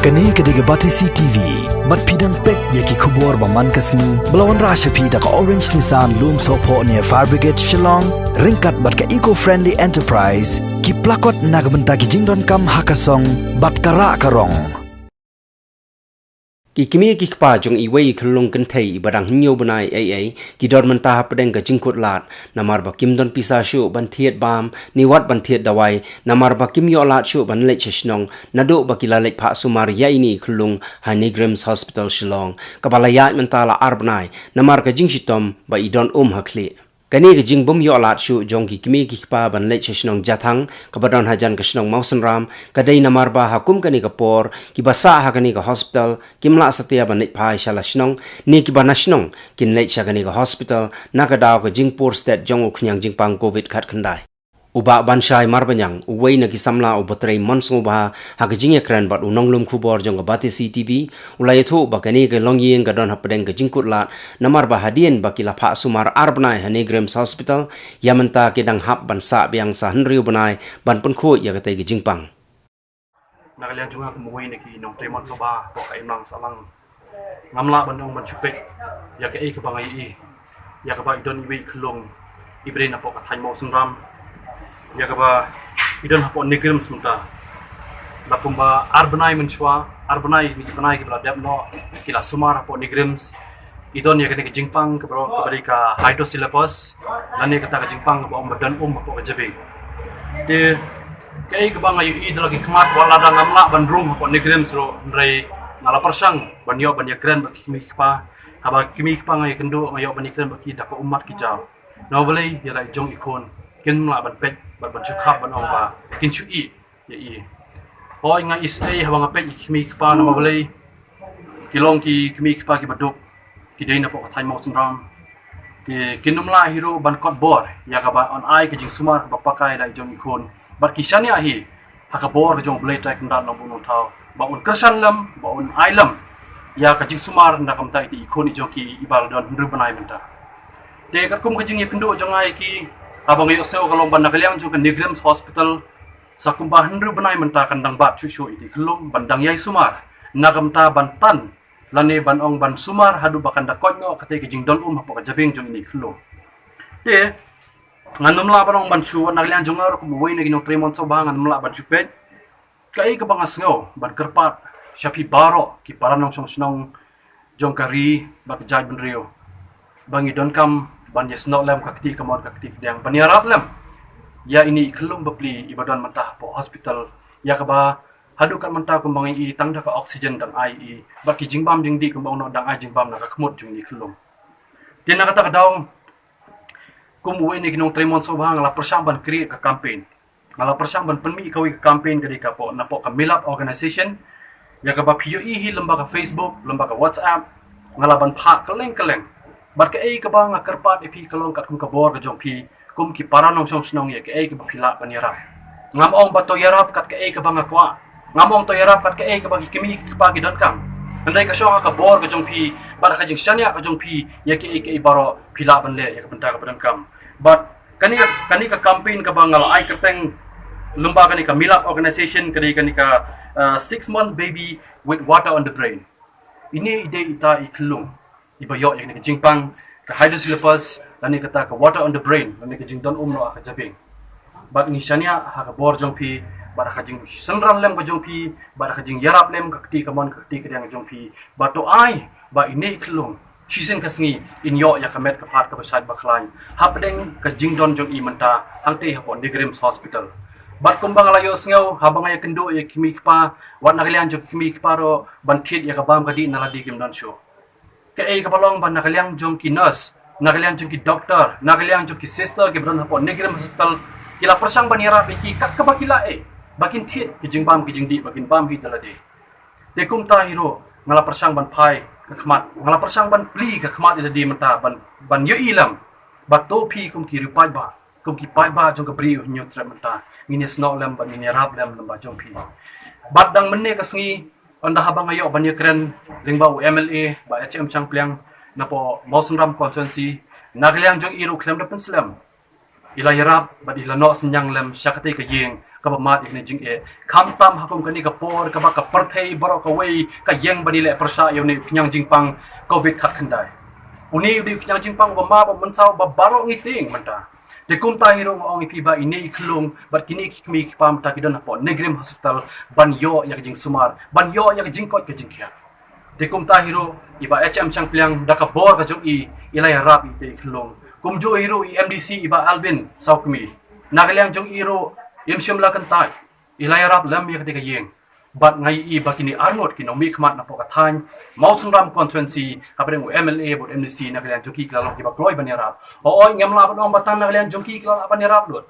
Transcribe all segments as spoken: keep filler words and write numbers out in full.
Kane ka dei ka Batesi T V. Bad phi dang peit ïa ki khubor ba man ka sngi ba la wanrah sha phi da ka Orange Nissan Lumsohphoh near Fire Brigade Shillong, ryngkat bad ka Eco Friendly Enterprise, ki plakot na ka bynta ki jingdonkam ha ka song bad ka rah ka rong. Ki kmie ki kpa jong iwei i khyllung kynthei iba dang hynñiew bnai ei ei ki don mynta hapdeng ka jingkut lad namar ba kim don pisa shuh ban thied bam ne wat ban thied dawai, namar ba kim ïoh lad shuh ban leit sha shnong naduh ba ki la leit phah sumar ïa ine i khyllung ha NEIGRIHMS Hospital Shillong, kaba la ïaid mynta la ar bnai namar ka jingshitom ba i don um ha khlieh. Kane ka jingbym ïoh lad shuh jong ki kmie ki kpa ban leit sha shnong Jathang kaba don hajan ka shnong Mawsynram ka dei namar ba ha kum kane ka por kiba sah ha kane ka hospital kim lah satia ban leit phai sha la shnong, ne kiba na shnong kin leit sha kane ka hospital na ka daw ka jingpur stet jong u khñiang jingpang covid khatkhyndai. U Bah Banshai Marbaniang, uwei na ki samla uba trei mon sngewbha ha ka jingïakren bad u nonglum khubor jong ka Batesi T V, u la ïathuh ba kane ka longïing ka don hapdeng ka jingkut lad namar ba hadien ba ki la phah sumar ar bnai ha NEIGRIHMS Hospital, ïa mynta ki dang hap ban sah biang sa hynriew bnai ban pynkhuid ïa katei ka jingpang. Na ka liang jong nga kum uwei na ki nongtrei mon sngewbha hapoh ka imlang sahlang, ngam lah ban ong ban shu peit ïa kaei kaba nga ïohi ïa kaba i don iwei i khyllung iba dei napoh ka thaiñ Mawsynram, ïa kaba i don hapoh NEIGRIHMS mynta. La kumba ar bnai mynshuwa, ar bnai, kine ki bnai kiba la dep noh, ki la sumar hapoh NEIGRIHMS. I don ïa kane ka jingpang kaba, kaba dei ka hydrocephalus, lane kata ka jingpang kaba ong ba don um hapoh ka jabieng. Te kaei kaba nga ïohi da la ki khmat, wat la da ngam lah ban rung hapoh NEIGRIHMS ruh, hynrei nga la pyrshang ban ïoh ban ïakren bad ki kmie ki kpa. Haba ki kmie ki kpa nga ïakynduh, nga ïoh ban ïakren bad ki da ka ummat ki jaw. Namar balei ïa la i jong i khun kim lah ban peit bad ban shu khap ban ong ba kin shu ïeh ïa i. Hooid, nga isynei haba nga peit ïa ki kmie ki kpa, namar balei ki long ki kmie ki kpa kiba duk, ki dei napoh ka thaiñ Mawsynram. Te kin ym lah hi ruh ban kot bor ïa kaba yn ai ka jingsumar kaba paka ïa la i jong i khun. Bad ki shaniah hi ha ka bor ka jong U Blei Trai Kynrad Nongbuh Nongthaw ba un kyrshan lem, ba un ai lem ïa ka jingsumar na ka bynta ïa i khun i jong ki iba la don hynriew bnai mynta. Te katkum ka jingïakynduh jong nga ïa ki, haba nga ïohsngew ka long ba na ka liang jong ka NEIGRIHMS Hospital, sa kumba hynriew bnai mynta kan dang bat shuh shuh ïa i khyllung ban dang ïai sumar na ka bynta ban tan lane ban ong ban sumar haduh ba kan da koit noh katei ka jingdon um hapoh ka jabieng jong ine i khyllung. Te ngan ym lah ban ong ban shu, na ka liang jong nga ruh kum uwei na ki nongtrei mon sngewbha ngan ym lah ban shu peit. Kaei kaba nga sngew ban kyrpad sha phi baroh ki para nongshong shnong jong ka ri bad ka jaitbynriew, ba ngi donkam ban ïasnoh lem ka kti kamon ka kti kadiang, ban ïarap lem ïa ine i khyllung bapli iba don mynta hapoh hospital, ïa kaba haduh kat mynta kumba nga ïohi tang da ka oxygen dang ai i, bad ki jingbam jingdih kumba ong noh dang ai jingbam na ka khmut jong ine i khyllung. Te na kata ka daw, kum uwei na ki nongtrei mon sngewbha nga la pyrshang ban create ka campaign. Nga la pyrshang ban pynmih kawei ka campaign ka dei ka poh, napoh ka Milap Organization, ïa kaba phi ïohi hi lem bad ka Facebook, lem bad ka WhatsApp, nga la ban phah kylleng kylleng. Bad kaei kaba nga kyrpad ïa phi ka long katkum ka bor ka jong phi kum ki para nongshong shnong, ïa kaei kaba phi lah ban ïarap. Ngam ong ba to ïarap kat kaei kaba nga kwah, ngam ong to ïarap kat kaei kaba ki kmie ki kpa ki donkam. Hynrei ka shong ha ka bor ka jong phi bad ka jingshaniah ka jong phi ïa kaei kaei baroh phi lah ban leh ïa ka bynta kaba donkam. Bad kane, kane ka campaign kaba nga la ai kyrteng lem bad kane ka Milap Organization ka dei kane ka, uh, six month baby with water on the brain. Ine i dei ita i khyllung iba ïoh ïa kane ka jingpang ka hydrocephalus lane kata ka water on the brain lane ka jingdon um noh ha ka jabieng. Bad ngi shaniah ha ka bor jong phi, bad ha ka jingsynran lem ka jong phi, bad ha ka jingïarap lem ka kti kamon ka kti kadiang jong phi, bad to ai ba ine i khyllung shisien ka sngi in ïoh ïa ka met ka phad kaba shait ba khlaiñ hapdeng ka jingdon jong i mynta hangtei hapoh NEIGRIHMS Hospital. Bad kumba nga la ïohsngew haba nga ïakynduh ïa ki kmie ki kpa, wat na ka liang jong ki kmie ki kpa ruh ban thied ïa ka bam ka dih na lade kim don shuh. Kaei kaba long ba na ka liang jong ki nurse, na ka liang jong ki doktor, na ka liang jong ki sister kiba don hapoh NEIGRIHMS Hospital, ki la pyrshang ban ïarap ïa ki kat kaba ki lah eh ba kin thied ki jingbam ki jingdih ba kin bam hi da lade. Te kumta hi ruh nga la pyrshang ban phai ka khmat, nga la pyrshang ban plie ka khmat ïa lade mynta ban, ban ïohi lem ba to phi kum ki riew paidbah, kum ki paidbah jong ka Bri U Hynñiewtrep mynta ngin ïasnoh lem bad ngin ïarap lem lem bad jong phi. Bad dang mynne ka sngi, ynda haba nga ïoh ban ïakren lyngba u M L A Bah H M Shangpliang napoh Mawsynram constituency, na ka liang jong i ruh khlem da pynslem i la ïarap bad i la noh synñiang lem sha katei ka ïing kaba mad ïa kane jingeh. Khamtam ha kum kane ka por kaba ka pyrthei baroh kawei ka ïeng ban ïaleh pyrshah ïa une u khñiang jingpang covid khatkhyndai. Une u dei u khñiang jingpang uba ma ba mynsaw ba baroh ngi tieng mynta. Te kumta hi ruh nga ong ïa phi ba ine i khyllung bad kine ki kmie ki kpa mynta ki don hapoh NEIGRIHMS Hospital ban ïoh ïa ka jingsumar, ban ïoh ïa ka jingkoit ka jingkhiah. Te kumta hi ruh i Bah H M Shangpliang da ka bor ka jong i, i la ïarap ïa i khyllung. Kumjuh hi ruh i M D C i Bah Alvin Sawkmie. Na ka liang jong i ruh im shym la kyntait, i la ïarap lem ïa kata ka ïing. Bad nga ïohi ba kine arngut ki nongmihkhmat napoh ka thaiñ Mawsynram constituency, hapdeng u M L A bad M D C, na ka liang jong ki ki la long kiba kloi ban ïarap. Hooid, ngim lah ban ong ba tang na ka liang jong ki ki la lah ban ïarap lut.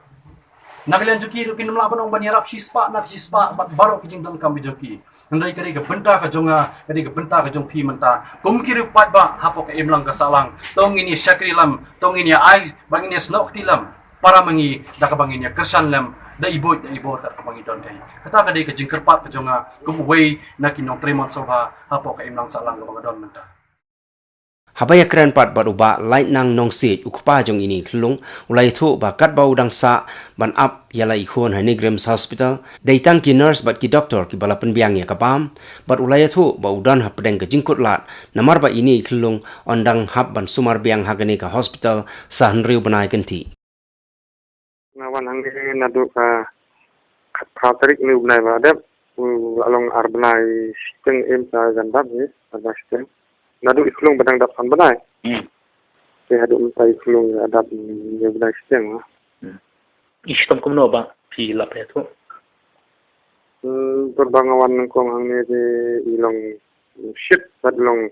Na ka liang jong ki ruh kim lah ban ong ban ïarap shispah na shispah bad baroh ki jingdonkam ki jong ki. Hynrei ka dei ka bynta ka jong nga, ka dei ka bynta ka jong phi mynta. Kum ki riewpaidbah hapoh ka imlang ka sahlang, to ngin ïa shakri lem, to ngin ïa ai bad ngin ïa snoh kti lem para ma ngi da kaba ngin ïa kyrshan lem da i buit da i bor kat kaba ngi don ei. Kata ka dei ka jingkyrpad ka jong nga kum uwei na ki nongtrei mon sngewbha hapoh ka imlang sahlang kaba nga don mynta. Haba ïakren pat bad u Bah Laitnang Nongsiej, u kpa jong ine i khyllung, u la ïathuh ba katba u dang sah ban ap ïa la i khun ha NEIGRIHMS Hospital, dei tang ki nurse bad ki doktor kiba la pynbiang ïa ka bam, bad u la ïathuh ba u don hapdeng ka jingkut lad namar ba ine i khyllung yn dang hap ban sumar biang ha kane ka hospital sa hynriew bnai kynthih. Nga wan hangne naduh ka khatphra tarik ne u bnai ba dep, u la long ar bnai shiteng, em, sa jan dap hi ar bnai shiteng. Naduh i khyllung ba dang dap san bnai. Hmm. Te haduh mynta i khyllung ïa dap ne u bnai shiteng, ha. Hmm. I shitom kumno ba phi lap ïa tu? Hmm, por ba nga wan nyngkong hangne te i long shit bad long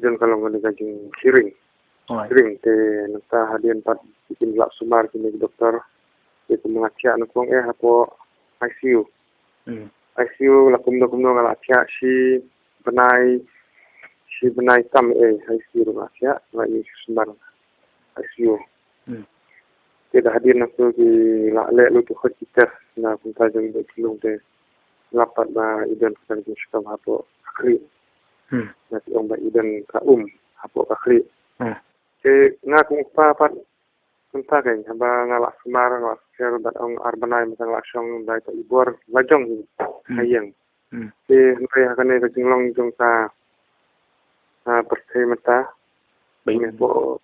jon ka long kane ka jingkhiring. Oi. Kring te nangta hadien pat ki kim lah sumar kine ki doktor. Te kum nga thiah nyngkong eh hapoh I C U. Hmm. I C U la kumno kumno nga la thiah shi bnai, shi bnai tam eh I C U ruh nga thiah, nga ïoh sumar I C U. Hmm. Te da hadien nangta ki la leh lut ki khot ki test na kumta jong i khyllung te lap pat ba i don ka jingshitom hapoh ka khlieh. Hmm. Na ki ong ba i don ka um hapoh ka khlieh. Hmm. Te nga kum u kpa pat mynta kein haba nga la sumar, nga la sukher bad ong ar bnai mynta nga la shong, dei ta i bor la jong hi. Hmm. Ha ïing. Hmm. Te hynrei ha kane ka jinglong jong ka, ah, pyrthei mynta. Bai. Kane ko,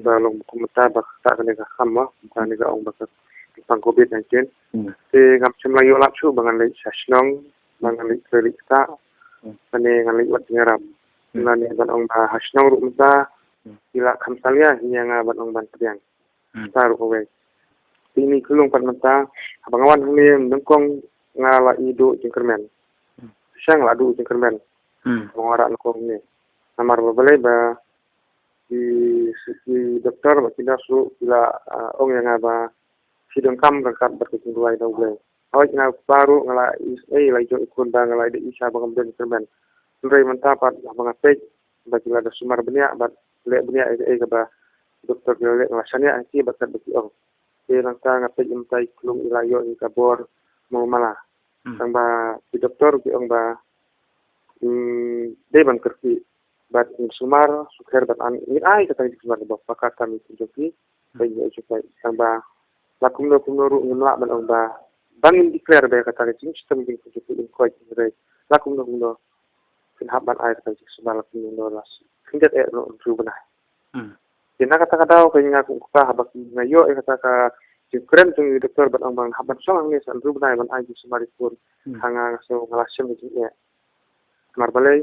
ba long kum mynta ba ka kane ka kham ma, kane ka ong ba ka pang covid nineteen. Hmm. Te ngam shym la ïoh lap shuh ba ngan leit sha shnong, ba ngan leit trei leit ktah. Hmm. Kane ngan leit wad jingïarap. Hmm. Lane ban ong ba ha shnong ruh mynta, hmm, ki la kham salia ïa nga ban ong ban pdiang. Hmm. Sa ruh kawei. Te ine i khyllung pat mynta, haba nga wan hangne nyngkong nga la ïoh duh jingkyrmen. Hmm. Shisha nga la duh jingkyrmen. Hmm. Haba nga wanrah nyngkong hangne. Namar ba balei ba i, i doktor bad ki nurse ruh ki la, ah, ong ïa nga ba phi donkam ryngkat bad ka jingduwai da U Blei. Hooid nga u kpa ruh nga la ïohi, eh, la ïoh i khun ba nga la ïohi shisha ba ngam don jingkyrmen. Hynrei mynta pat haba nga peit ba ki la da sumar bniah bad leh bniah ïa kaei kaba doktor ki la leh, nga la shaniah ïa ki bad katba ki ong. Te nangta nga peit mynta i khyllung i la ïoh ïa ka bor mawmala. Hmm. Tangba ki doktor ki ong ba, hmm, dei ban kyrkieh bad ngin sumar sukher bad ngin ai kata ka jingsumar kaba pakat tam ïa ki jong ki. Hmm. Ba ngin ïoh jingkoit. Tangba la kumno kumno ruh ngim lah ban ong ba, ba ngin declare ba kata ka jingshitom jong ki jong ki in koit, hynrei la kumno kumno kin hap ban ai kata ka jingsumar la kumno kumno la khyndiat eh ruh hynriew bnai. Hmm. Te na kata ka daw ka nga kum u kpa haba nga ïoh ïa kata ka jingkren jong i doktor bad ong ba ngan hap ban shong hangne sa hynriew bnai ban ai jingsumar ïa ki khun. Hmm. Hangta nga sngew nga la shem ïa jingeh. Namar balei,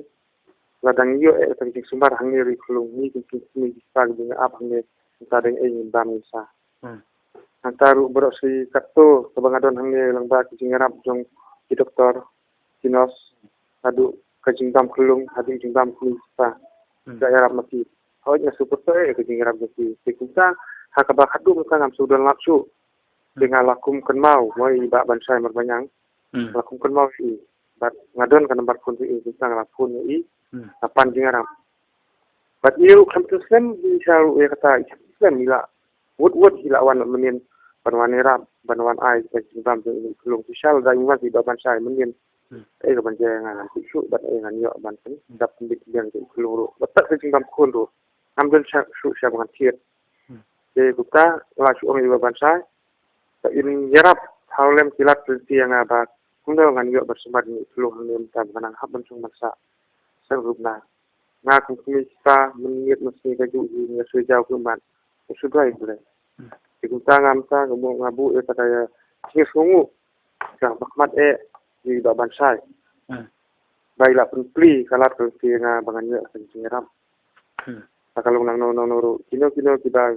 la dang ïoh eh kata ka jingsumar hangne ruh i khyllung, ngi kum ki kmie ki kpa kiba nga ap hangne, mynta dang ei ngin bam ngin sah. Hmm. Hangta ruh baroh shi katto kaba nga don hangne lyngba ki jingïarap jong ki doktor, ki nurse, haduh ka jingbam khyllung, haduh jingbam kmie kpa. Hmm. Ka ïarap ma ki. Hooid nga sngewthuh eh ka jingïarap jong ki. Te kumta ha kaba khatduh mynta ngam sngewdon lap shuh. Te, hmm, nga la kum kynmaw mo i Bah Banshai Marbaniang. Hmm. Nga la kum kynmaw ïa i. Bad nga don ka nambar phone jong i, kumta nga la phone ïa i. Hmm. Nga pan jingïarap. Bad i ruh khlem pynslem, i sha ruh ïa kata, i khlem pynslem, i la wut wut i la wan mynnin ban wan ïarap, ban wan ai ka jingbam jong i khyllung. Shisha lada i wan i Bah Banshai mynnin. Hmm. Ei ka ban jia nga ngan kut shuh bad ei ngan ïoh ban pyndap pynbit biang jong i khyllung ruh. Bad tat ka jingbam khun ruh ngam don shuh shuh sha ba ngan thied. Hmm. Te kumta la shu ong ïa i Bah Banshai, ba in ïarap Hawlem ki lad lynti ïa nga ba kumno ngan ïoh ban sumar ïa i khlung hangne mynta ba ngan hap ban shong ban sah. Seng rup na nga kum kmie kpa mynmiet mynsngi kajuh hi nga shu jaw kumban. Nga shu duwai Blei. Te kumta nga mynta nga buh, nga buh ïa kata ïa jingïasngewnguh. Ka ba khmat eh ïa i Bah Banshai. Ba i la pynplie ka lad ka lynti ïa nga ba ngan ïoh ka jingïarap. Ta ka long nangno nangno ruh kino kino kiba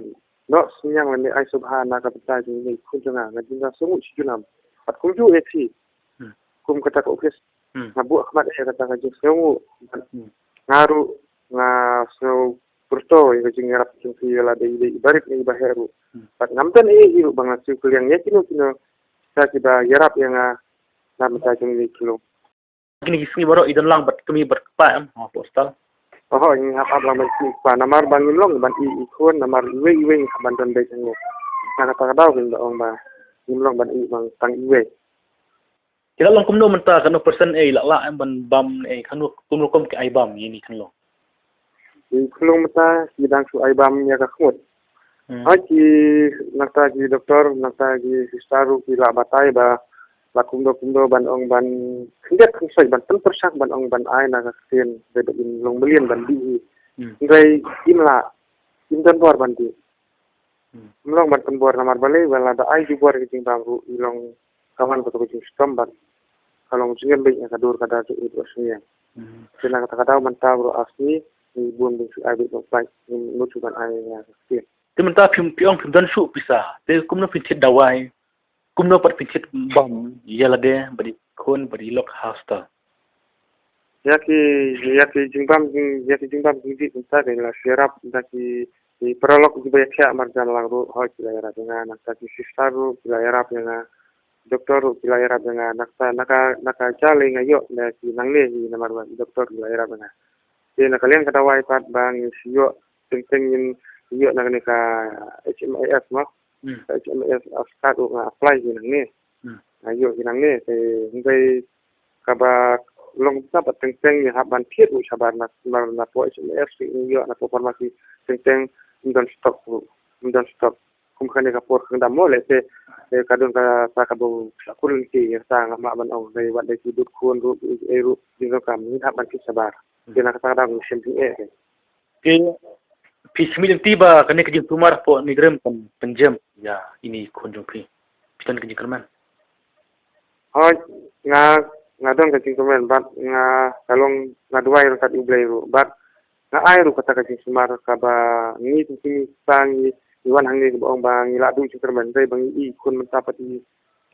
noh synñiang lane ai sngewbha na ka bynta jong ine i khun jong nga, nga jingïasngewnguh shi junom. Bad kumjuh ïa phi kum kata ka office nga buh khmat ïa kata ka jingsngewnguh. Nga ruh nga sngew pyrto ïa ka jingïarap jong phi ïa lade i dei i barit ne i baheh ruh. Bad ngam don ei ei ruh ba nga siew kylliang ïa kino kino kita kiba ïarap ïa nga na bynta jong ine i khlung. Kine ki sngi baroh i don lang bad kmie bad kpa em ha hostel? Oho, ngi hap hap lang bad kmie kpa namar ba ngim long ban ïeh i khun namar iwei iwei ngi hap ban don beit hangne. Na kata ka daw ngi da ong ba ngim long ban ïeh bang tang iwei. Ki la long kumno mynta, kano percent ei la lah em ban bam ei, kano kumno kum ki ai bam ïa ine i khlung? I khlung mynta ki dang shu ai bam ïa ka khmut. Hmm. Ha ki nangta ki doktor, nangta ki sister ruh ki la batai ba la kumno kumno ban ong ban khyndiat khynsoit ban pynpyrshang ban ong ban ai na ka ktien dei ba in long mlien ban dih hi. Hmm. Hynrei im lah, im don bor ban dih. Hmm. Im long ban pynbor namar balei ba lada ai ju bor ka jingbam ruh i long ka wan ka to ka jingshitom bad ka long jingem beit ïa ka dur ka dar jong i ruh sngewsih. Hmm. Te na kata ka daw mynta ruh asngi ngi bun bun shu ai beit bad pai ngi mut shu ban ai ïa ka ktien. Te mynta phim, phi ong phim don shuh pisa. Te kumno phin thied dawai? Kumno pat phin thied bam ïa lade bad i khun bad i lok ha hostel? Ïa ki, ïa ki jingbam, ïa ki jingbam jingdih mynta ki la ïarap da ki, ki paralok kiba ïa thiah marjan lang ruh hoi ki la ïarap ïa nga, nangta ki sister ruh ki la ïarap ïa nga, doktor ruh ki la ïarap ïa nga, nangta na ka, na ka jali nga ïoh na ki nangne hi namar ba doktor ki la ïarap ïa nga. Te na ka liang ka dawai pat ba ngi shu ïoh teng teng ngin ïoh na kane ka H M A S mo. Hmm. Ka H M A S Askat ruh nga apply hi nangne. Hmm. Nga ïoh hi nangne te hynrei kaba long bsa pat teng teng ngi hap ban thied ruh shabar na, na, na pdeng H M A S ki ngi ïoh na pdeng pharmacy teng teng ym don stock ruh. Ym don stock. Kum kane ka por khang dam mo lehse, eh, ka don kata kaba sa kur lynti ïa kata ngam lah ban ong dei wat dei ki dud khun ruh, eh, ruh, jingdonkam ngi hap ban thied shabar. Hmm. Te na kata ka daw ngi shem jingeh. Te phi sngewmih lynti ba kane ka jingsumar hapoh NEIGRIHMS kan pynjem ïa ine i khun jong phi? Phi don ka jingkyrmen? Hooid, nga, nga don ka jingkyrmen bad nga ka long nga duwai ryngkat U Blei ruh bad nga ai ruh kata ka jingsumar kaba ngi kum kmie kpa ngi wan hangne kaba ong ba ngi la duh jingkyrmen hynrei ba ngi i khun mynta pat ngi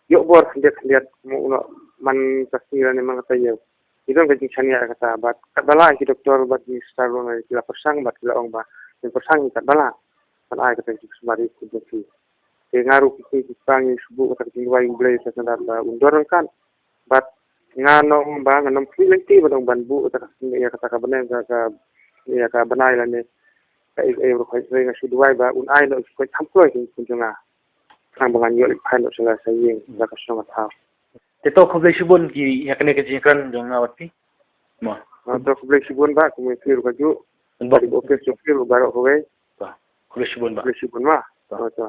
ïoh bor khyndiat khyndiat mo uno man ka sngi lane man kata ïew. Ngi don ka jingshaniah ïa kata bad katba lah ki doktor bad ki sister ruh ki la pyrshang bad ki la ong ba kin pyrshang hi katba lah ban ai kata ka jingsumar ïa ki jong ki. Te nga ruh ki kmie ki kpa ngi shu buh kata ka jingduwai U Blei sa sngewdar ba un don ryngkat. Bad nga ong ba ngan ym khmih lynti ban ong ban buh kata ka, ïa kata ka bneng ka, ka, ïa ka bnai lane ka ei ei ruh hooid hynrei nga shu duwai ba un ai noh ki koit kham kloi ki khun jong nga. Tang ba ngan ïoh leit phai noh sha la sha ïing la ka shong ka thaw. Te to khublei shibun ki ïa kane ka jingkren jong nga bad phi. Mo. Ah, to khublei shibun ba kumne phi ruh kajuh. Ba di office jong phi ruh baroh kawei. Ba. Khublei shibun ba. Khublei shibun ba. Ba. To, to.